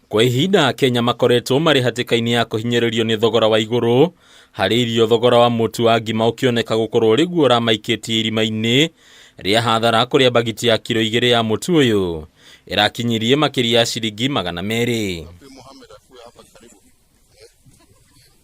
Kwa ihinda Akenya makoretwo marĩ hatĩka-inĩ ya kũhinyĩrĩrio nĩ thogora wa igũrũ harĩ irio, thogora wa mũtu wa ngima ũkĩoneka gũkorwo ũrĩ guo ũramaikĩtie irima-inĩ rĩa hathara, kũrĩa mbagiti ya kiro 2 ya mũtu ũyũ ĩrakinyirie makĩria ya ciringi 200.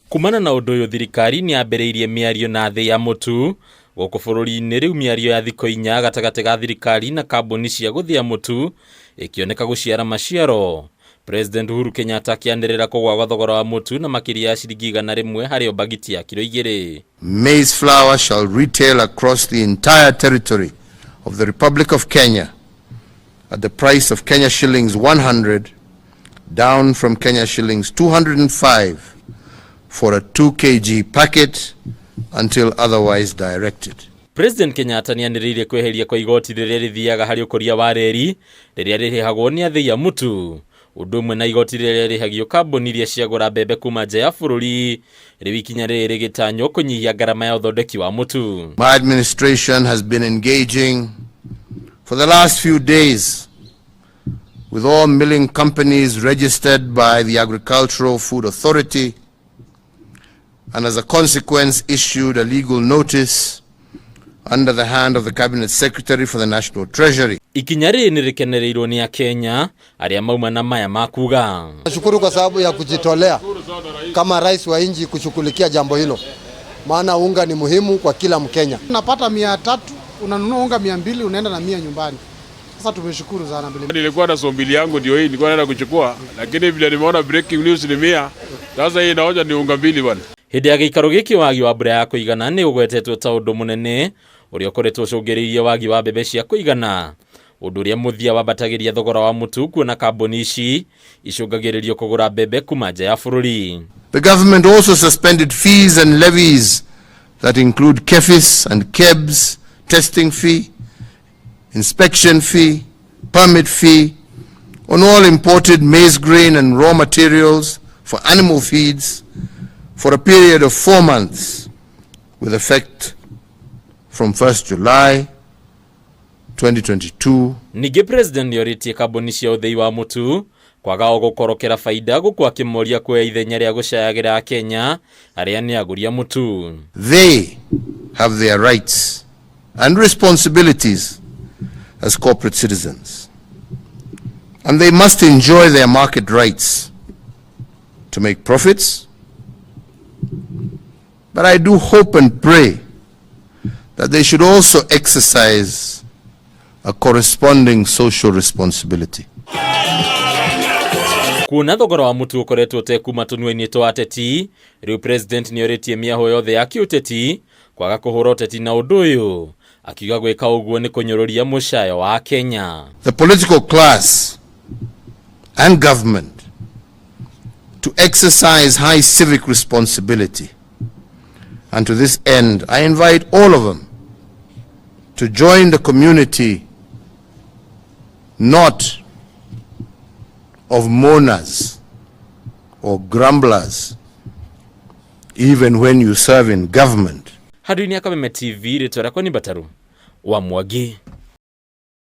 Kumana na ũndũ ũyũ, thirikari nĩ yambĩrĩirie mĩario na thĩ ya mũtu gũkũ bũrũri-inĩ. Rĩu mĩario ya thikũ 4 gatagatĩ ga thirikari na kambuni cia gũthĩa mũtu ĩkĩoneka gũciara maciaro. President Uhuru Kenyatta akĩanĩrĩra kũgũa gwa thogora wa mũtu na makĩria ya ciringi 100 harĩ o mbagiti ya kiro 2. Maize flour shall retail across the entire territory of the Republic of Kenya at the price of Kenya shillings 100, down from Kenya shillings 205 for a 2 kg packet until otherwise directed. President Kenyatta nĩanĩrĩire kweheria kwa igoti rĩrĩa rĩthiaga harĩ ũkũria wa reri rĩrĩa rĩrĩhagwo nĩ athĩi a mũtu, ũndũ ũmwe na igoti rĩrĩa rĩrĩhagio kambuni iria ciagũra mbembe kuma nja ya bũrũri. Rĩu ikinya rĩrĩ rĩgĩtanywo kũnyihia ngarama ya ũthondeki wa mũtu. My administration has been engaging for the last few days with all milling companies registered by the Agricultural Food Authority, and as a consequence issued a legal notice under the hand of the Cabinet Secretary for the National Treasury. Ikinya rĩrĩ nĩ rĩkenereirwo nĩ Akenya arĩa mauma na maya makuga. Nashukuru kwa sababu ya kujitolea kama rais wa nchi kushughulikia jambo hilo, maana unga ni muhimu kwa kila Mkenya. Unapata 300, unanunua unga 200, unaenda na 100 nyumbani. Sasa tumeshukuru sana vile. Nilikuwa na soo mbili yangu ndio hii nilikuwa naenda kuchukua, lakini vile nimeona breaking news ni 100, sasa hii inaoja ni unga mbili bwana. Hĩndĩ ya gĩikaro gĩkĩ, wagi wa mbura ya kũigana nĩ ũgwetetwo ta ũndũ mũnene ũrĩa ũkoretwo ũcũngĩrĩirie wagi wa mbembe cia kũigana, ũndũ ũrĩa mũthia wambatagĩria thogora wa mũtu, kuona kambuni ici icũngagĩrĩrio kũgũra mbembe kuma nja ya bũrũri. The government also suspended fees and levies that include KEPHIS and KEBS testing fee, inspection fee, permit fee on all imported maize grain and raw materials for animal feeds for a period of 4 months with effect from 1st July 2022. Ningĩ President nĩorĩtie kambuni cia ũthĩi wa mũtu kwaga o gũkorokera baida, gũkũ akĩmoria kuoya ithenya rĩa gũcayagĩra Akenya arĩa nĩ agũri a mũtu. They have their rights and responsibilities as corporate citizens, and they must enjoy their market rights to make profits. But I do hope and pray that they should also exercise a corresponding social responsibility. Kuona thogora wa mũtu ũkoretwo ũtekuma tũnua-inĩ twa ateti, rĩu President nĩorĩtie mĩahũ yothe ya kĩũteti kwaga kũhũra ũteti na ũndũ ũyũ, akiuga gwĩka ũguo nĩ kũnyũrũria mũcayo wa Kenya. The political class and government to exercise high civic responsibility. And to this end, I invite all of them to join the community not of mourners or grumblers, even when you serve in government. Handũ-inĩ ya Kameme TV, rĩtwa rĩakwa nĩ Mbataru wa Mwangi.